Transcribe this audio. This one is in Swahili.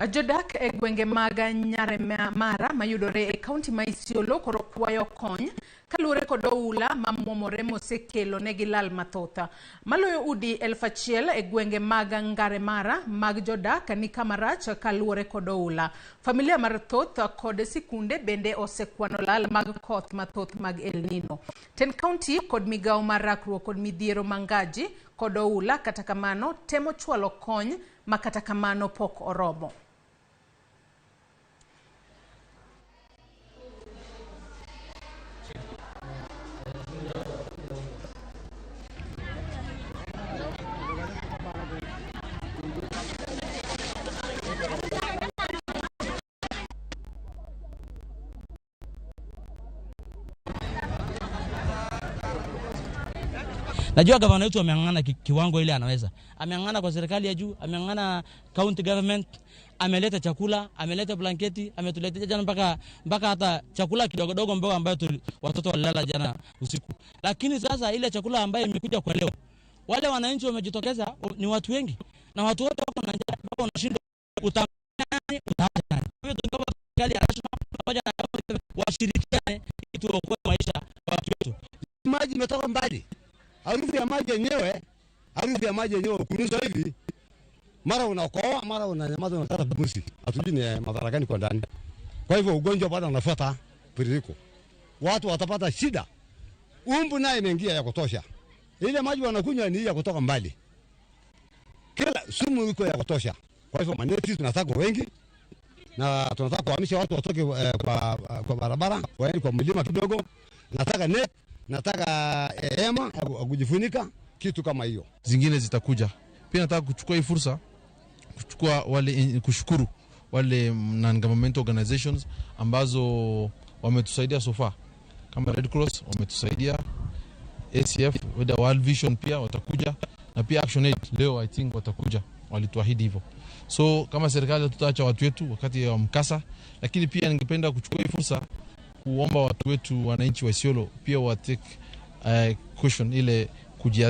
Jodak e gwenge mag Nyarmara mayudore e kaunti ma Isiolo koro kwayo kony kaluwore kod oula mamuomore mosekelo negi lal mathoth. Maloyo udi 1000 e gwenge mag Ngaremara mag jodak ni kama rach kaluwore kod oula. Familia mar thoth kod sikunde bende osekwano lal mag koth mathoth mag El Nino. Ten kaunti kod migawo mar rakruok kod midhiero mangaji kod oula kata kamano temo chwalo kony ma kata kamano pok oromo. Najua gavana wetu ameng'ang'ana kiwango ile anaweza. Ameng'ang'ana kwa serikali ya juu, ameng'ang'ana county government, ameleta chakula, ameleta blanketi, ametuletea jana mpaka hata chakula kidogo dogo mboga ambayo watoto walilala jana usiku. Lakini sasa ile chakula ambayo imekuja kwa leo, wale wananchi wamejitokeza ni watu wengi na watu wote wako na njaa mpaka wanashindwa utamani utaacha nani. Kwa hiyo tungeomba serikali ya national pamoja na county washirikiane ili tuokoe maisha ya watu wetu. Maji imetoka mbali. Harufu ya maji yenyewe, harufu ya maji yenyewe kunusa hivi, mara unakohoa, mara unanyamaza, unakata pumzi. Hatujui ni madhara gani kwa ndani. Kwa hivyo ugonjwa bado unafuata mtiririko. Watu watapata shida. Umbu naye imeingia ya kutosha. Ile maji wanakunywa ni ya kutoka mbali. Kila sumu iko ya kutosha. Kwa hivyo maneti tunataka wengi na tunataka kuhamisha watu watoke kwa barabara waende kwa mlima kidogo. Nataka net, nataka hema ya kujifunika, kitu kama hiyo. Zingine zitakuja. Pia nataka kuchukua hii fursa kuchukua wale, kushukuru wale non-governmental organizations ambazo wametusaidia so far. Kama Red Cross wametusaidia, ACF, whether World Vision pia watakuja, na pia Action Aid leo I think watakuja, walituahidi hivyo. So kama serikali tutaacha watu wetu wakati wa mkasa, lakini pia ningependa kuchukua hii fursa kuomba watu wetu wananchi wa Isiolo pia wa take caution ile kujia